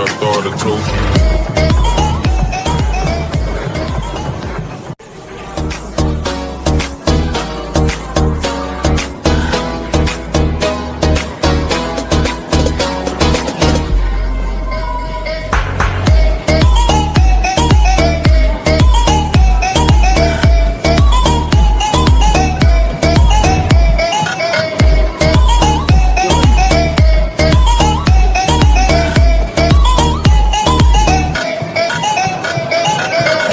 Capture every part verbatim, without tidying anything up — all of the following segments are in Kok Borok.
Thought I told you.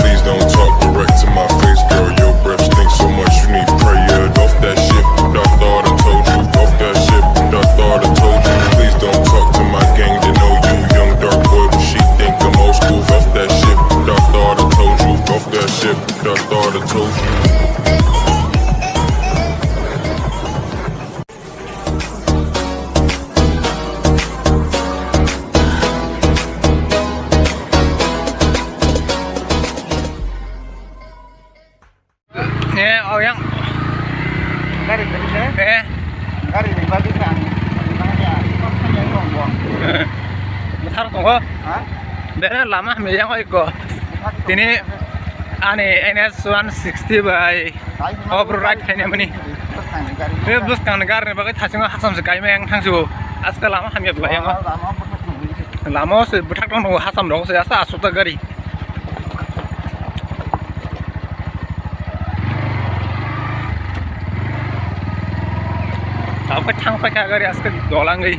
Please don't talk direct to my face, girl. Your breath stinks so much, you need prayer. Off that shit, I thought I told you. Off that shit, I thought I told you. Please don't talk to my gang, they know you young dark boy, but she think I'm old school. Off that shit, I thought I told you. Off that shit, I thought I told you. Eh, oh, yang. Gari tadi, eh? Eh. Gari ni bagi kan. Bagi kan ya. Kok kan yang ngomong? Besar kok. Hah? Bere lama hamya yang oi ko. Tini ani N S one sixty bai. Off road ride khaina mani. Bwskang ni gari. Be bwskang ni gari ni bagwi thasingo hasam se kaima yang thangsibo. Aska lama hamya bai yang. Lama bwswk nungwi. Lama o se bwthak tong tongo, hasam rok se asa aswk ta gari. Tabuk thang paikha gari aske dolangwi.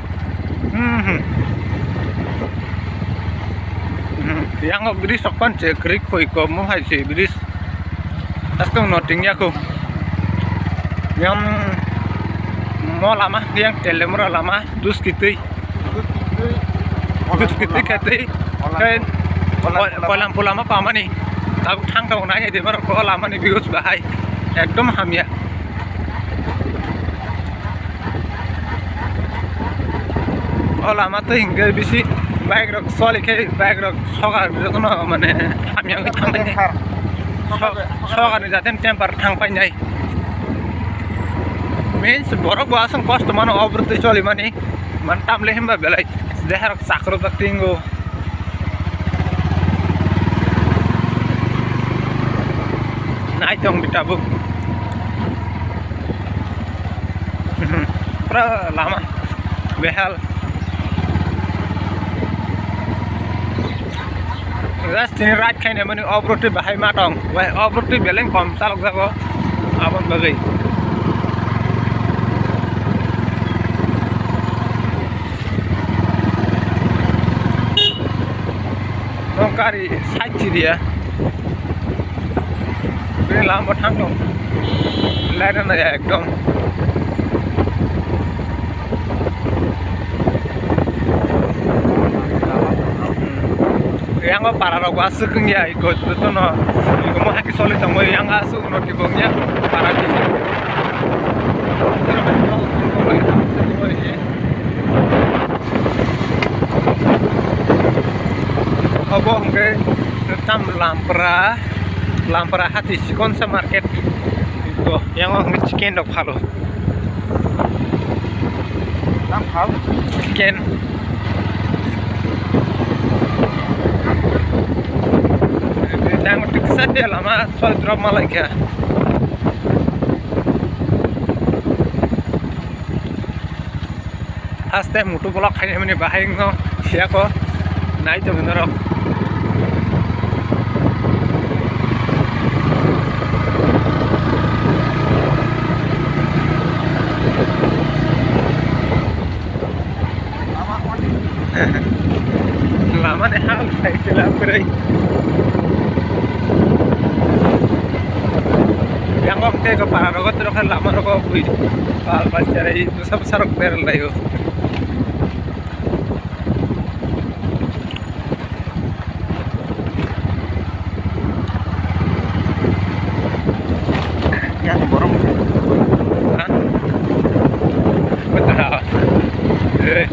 Hmm, hmm. Hmm, yang o bridge rok pan che kwrwi khoi ko mo hai se bridge. Aske no tingya ko. Yang mo lama yang telemura lama dus kitui. Dus kitui khe tei. Koilam pulama pamani. Tabuk thang tongo nai de bar ko lama ni views bahai. Ekdom hamya. O lama twi hinkhe bisi bike rok choli khe bike rok sogar jotono mane hamya wngwi thangmani. Sogar ni jaten temper thang painai. Means borok bo aswk kosto mano obo twi cholimani. Man tamle himba belai deharok chakrwjak tingo. Nai tong di tabuk. Pura lama behal. Just tini ride khaina mani off road twi bahai ma tong. Wai off road twi beleng kom chalok jago. Abon bagwi. Nong gari side si dia. Bini lama bo thang tong. Light rw nai ekdom. Yang o para rok aswk wngya iko jotono iko mo hai khe choli tongwi yang aswk unnoti bo wngya para ni. Obo hwnkhe tam Lampra, Lampra hati chikonsa market. Iko yang o hwnkhe chicken rok phalo. Tam phal. Chicken. Tang tiksa de lama choi drop malai kha. Haste mutu bolok khainai mani bahai wngno siyako nai tongwi norok. Lama ni hal khai se la kwrwi. Yang kok tei ko para rogo tro kha lama rogo bui. Pal pal charai bwsa bwsa rok berai laio. Yang borok. Ha? Betul. Eh.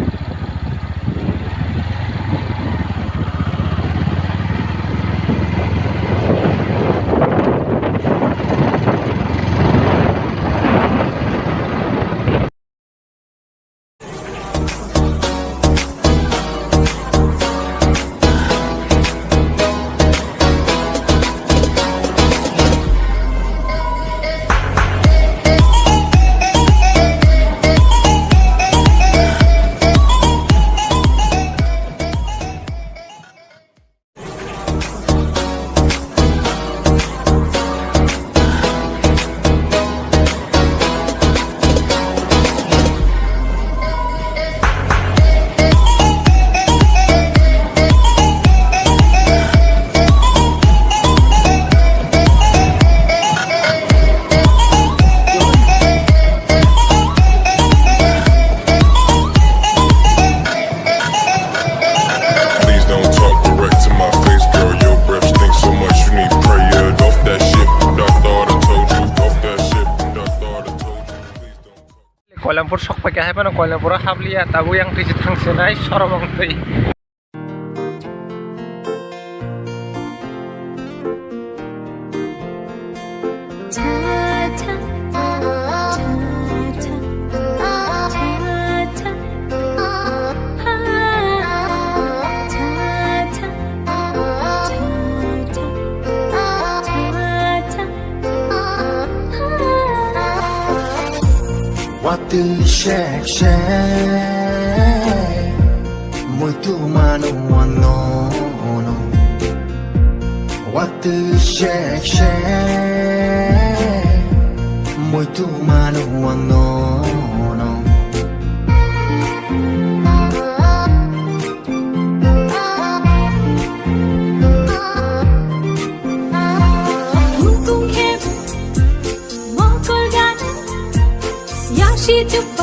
Bor sok pai khe hai phano koilaboro habliya, tabuk yang twi se thang se nai soromang twi. Watwi sek sek muitu mano ano. Watwi sek sek muitu mano ano. Mokol gana yashi chupa.